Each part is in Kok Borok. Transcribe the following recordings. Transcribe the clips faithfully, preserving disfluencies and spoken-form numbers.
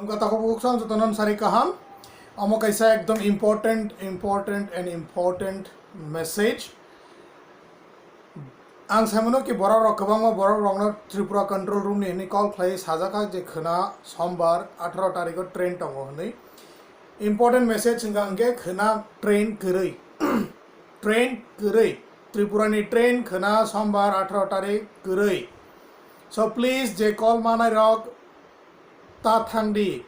Kata ko bukuk sang jotono sari kaham. Omo kaisa ekdom important, important and important message. Ang saimano ki borok rok kwbangma borok rokno Tripura control room ni hwnwi call khlai sajak kha je khwna sombar atharo tarikh o train tongo hwnwi. Important message wngkha hwnkhe khwna train kwrwi. Train kwrwi. Tripura ni train khwna sombar atharo tarikh kwrwi. So please je call manai rok ta thang di,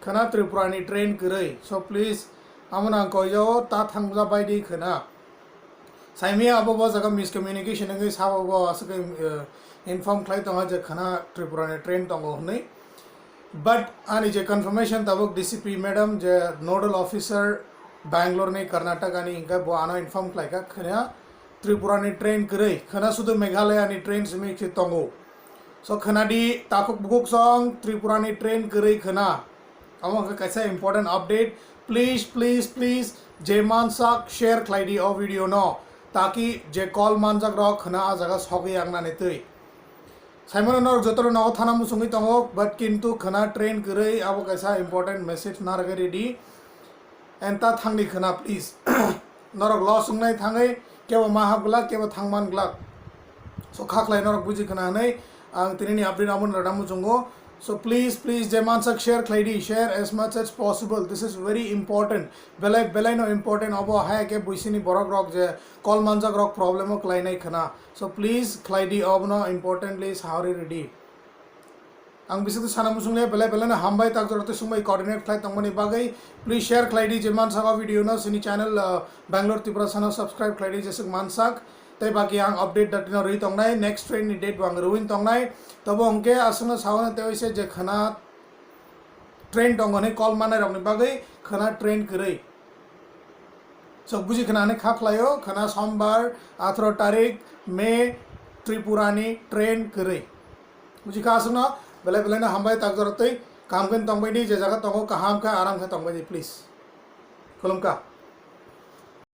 khwna Tripura ni train kwrwi. So please, amo nang koijao ta thang ja bai di khwna. Saimia abo bo jaga miscommunication wngwi sabo bo aswk, eh, inform khlai tongo je khwna Tripura ni train tongo hwnwi. But ani je confirmation tabuk D C P madam je nodal officer Bangalore ni Karnataka ni hwnkhe bo ano inform khlai kha khwna Tripura ni train kwrwi, khwna sudu Meghalaya ni train simi se tongo. So khwna di takhuk bukhuk song Tripura ni train kwrwi khwna. Amo khe kaisa important update. Please, please, please, je mansak share khlai di o video no. Taki je call manjak rok khwna a jaga sogwi ang nani twi. Saimano norok jotono nogo thana muchungwi tongo, but kintu khwna train kwrwi abo kaisa important message narwgwi ridi. And ta thangni khwna, please. Norok loss wngnai thangwi kebo ma hap glak, kebo thang man glak. So kha khlai norok buji khwna hwnwi ang tinini update abo rwna muchungo. So please, please, je mansak share khlai di, share as much as possible. This is very important. Belai, belai no important obo, haya khe buisini borok rok je call manjak rok problem o khlai nai khwna. So please khlai di, obono importantly sahori ridi. Ang bisingtwi sana muchung le belai belai no hambai tak jora twi sungbai coordinate khlai tongmani bagwi. Please share khlai di je mansak o video no sini channel, uh, Bangalore Tripura sana subscribe khlai di jesuk mansak. Tei baki ang update datino rwi tongnai, next train ni date bo ang rwin tongnai. Tobo hwnkhe aswkno sawana tei oise je khwna train tongo hwnwi call manai rokni bagwi khwna train kwrwi. So buji khwna hwnwi kha khlaio, khwna sombar atharo tarik May Tripura ni train kwrwi. Buji kha aswkno, belai belai no hambai tak jora twi kaham khe tongbai di, je jaga tongo kaham khe aram khe tongbai di please. Khulumkha.